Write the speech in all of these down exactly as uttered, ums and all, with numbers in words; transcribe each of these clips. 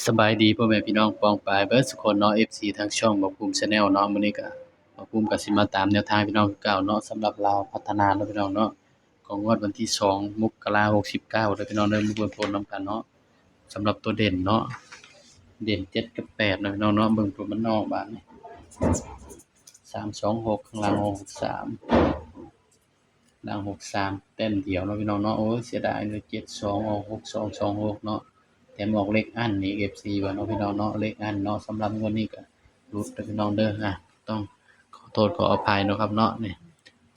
สบายดีพ่อแม่พี่น้องป้องปายเบิดสุคนเนาะ เอฟซี ทางช่องบ่าวภูมิ Channel เนาะ มื้อนี้ก็บ่าวภูมิก็สิมาตามแนวทางพี่น้องคือเก่าเนาะ สำหรับลาวพัฒนาเนาะพี่น้องเนาะ ของงวดวันที่สองมกราหกสิบเก้าเด้อพี่น้องเด้อ มาเบิ่งผลนำกันเนาะ สำหรับตัวเด่นเนาะ เด่นเจ็ดกับแปดเนาะพี่น้องเนาะ เบิ่งตัวมันนอกบาดนี้ สามสองหก ข้างล่างออกหกสาม ล่างหกสาม แต้มเดียวเนาะพี่น้องเนาะ โอ้ย เสียดายเลย เจ็ดสอง ออก หกสอง สองหก เนาะ แถมออกเลขอั้นนี่ เอฟซี ว่าเนาะพี่น้องเนาะ เลขอั้นเนาะ สำหรับงวดนี้ก็หลุดเด้อพี่น้องเด้อ อ่ะ ต้องขอโทษขออภัยเนาะครับเนาะ นี่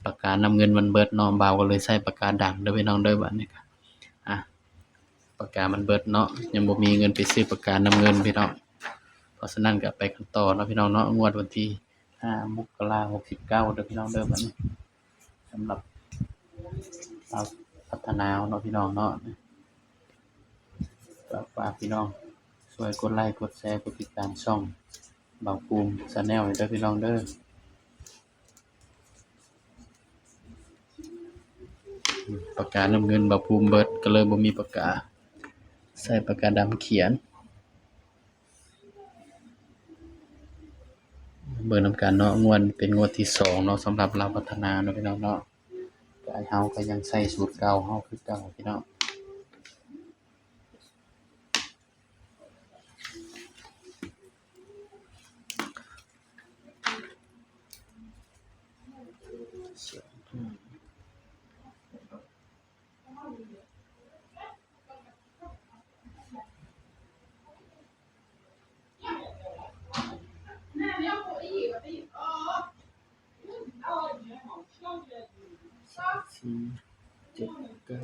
ปากกาน้ำเงินมันเบิดเนาะ บ่าวก็เลยใช้ปากกาดำเด้อพี่น้องเด้อ บัดนี้ก็ อ่ะ ปากกามันเบิดเนาะ ยังบ่มีเงินไปซื้อปากกาน้ำเงินพี่น้อง เพราะฉะนั้นก็ไปกันต่อเนาะพี่น้องเนาะ งวดวันที่ห้ามกราหกสิบเก้าเด้อพี่น้องเด้อ บัดนี้ สำหรับลาวพัฒนาเนาะพี่น้องเนาะ ก็ฝากพี่น้องช่วยกดไลค์กดแชร์กดติดตามช่องบ่าวภูมิ Channel ให้เด้อพี่น้องเด้อ ปากกาน้ำเงินบ่าวภูมิเบิด ก็เลยบ่มีปากกา ใช้ปากกาดำเขียน เบิ่งนำกันเนาะ งวดเป็นงวดที่สองเนาะ สำหรับลาวพัฒนาเนาะพี่น้องเนาะ ก็เฮาก็ยังใช้สูตรเก่าเฮาคือเก่าพี่น้อง สี่ เจ็ด เก้า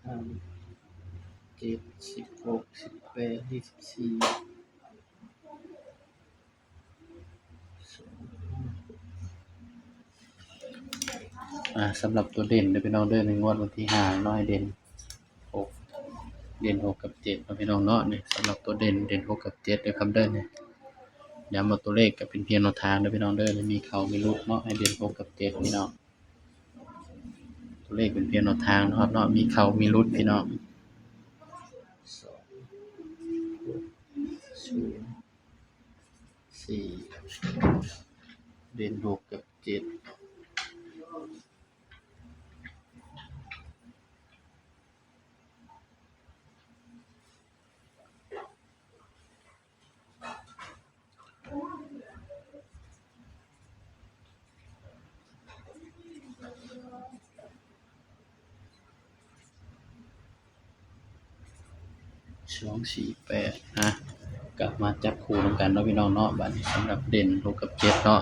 ห้า เจ็ด สิบหก สิบแปด ยี่สิบสี่ อ่า สำหรับตัวเด่นเด้อพี่น้องเด้อ ในงวดวันที่ห้าเนาะ ให้เด่นหก เด่นหกกับเจ็ดเนาะพี่น้องเนาะ นี่ สำหรับตัวเด่น เด่นหกกับเจ็ดเด้อครับเด้อ นี่ ย้ำว่าตัวเลขก็เป็นเพียงแนวทางเด้อพี่น้องเด้อ มีเข้ามีหลุดเนาะ ให้เด่นหกกับเจ็ดพี่น้อง ตัวเลขเป็นเพียงแนวทางเนาะครับเนาะ มีเข้ามีหลุดพี่น้อง สอง หก ศูนย์ สี่ เด่นหกกับเจ็ด สองสี่แปด นะ กลับมาจับคู่นำกันเนาะพี่น้องเนาะ บัดนี้สำหรับเด่นหกกับเจ็ดเนาะ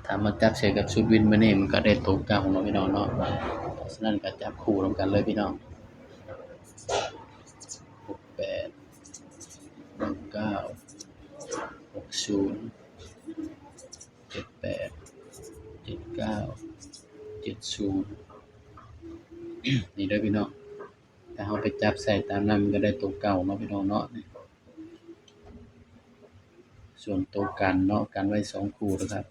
ถ้ามาจับใส่กับชุดวินมื้อนี้มันก็ได้ตัวเก่าเนาะพี่น้องเนาะ เพราะฉะนั้นก็จับคู่นำกันเลยพี่น้อง หกแปด หนึ่งเก้า หกศูนย์ เจ็ดแปด เจ็ดเก้า เจ็ดศูนย์ นี่เด้อพี่น้อง ถ้าเฮาไปจับใส่ตามนั้นมันก็ได้ตัวเก่าเนาะพี่น้องเนาะ ส่วนตัวกันเนาะ กันไว้สองคู่นะครับ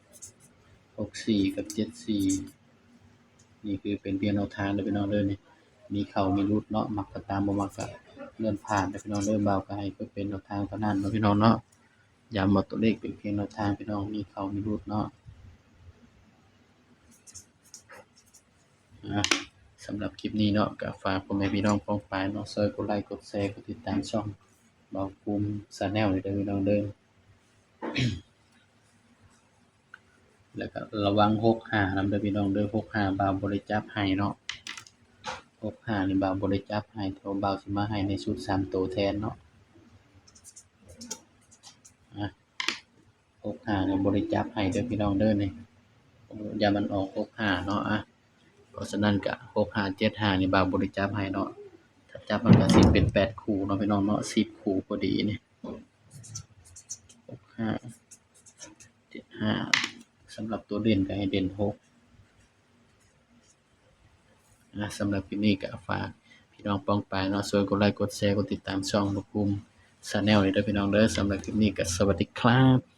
หกสี่ กับ เจ็ดสี่ นี่คือเป็นเพียงแนวทางเด้อพี่น้องเด้อ นี่ มีเข้ามีหลุดเนาะ มักก็ตาม บ่มักก็เลื่อนผ่านเด้อพี่น้องเด้อ บ่าวก็ให้เพื่อเป็นแนวทางเท่านั้นเนาะพี่น้องเนาะ ย้ำว่าตัวเลขเป็นเพียงแนวทางพี่น้อง มีเข้ามีหลุดเนาะ อ่ะ สำหรับคลิปนี้เนาะ ก็ฝากพ่อแม่พี่น้องป้องปายเนาะ ช่วยกดไลค์กดแชร์กดติดตามช่องบ่าวภูมิ Channel เด้อพี่น้องเด้อ แล้วก็ระวังหกห้านำเด้อพี่น้องเด้อ หกห้า บ่าวบ่ได้จับให้เนาะ หกห้านี่บ่าวบ่ได้จับให้ แต่ว่าบ่าวสิมาให้ในชุดสามตัวแทนเนาะ อ่ะ หกห้านี่บ่ได้จับให้เด้อพี่น้องเด้อ นี่ อย่ามันออกหกห้าเนาะ อ่ะ เพราะฉะนั้นก็ หกห้า เจ็ดห้า นี่บ่าวบ่ได้จับให้เนาะ ถ้าจับมันก็สิเป็นแปดคู่เนาะพี่น้องเนาะ สิบคู่พอดีนี่ หกห้า เจ็ดห้า สำหรับตัวเด่นก็ให้เด่นหก อ่ะ สำหรับคลิปนี้ก็ฝากพี่น้องป้องปายเนาะ ช่วยกดไลค์กดแชร์กดติดตามช่องบ่าวภูมิ Channel เด้อพี่น้องเด้อ สำหรับคลิปนี้ก็สวัสดีครับ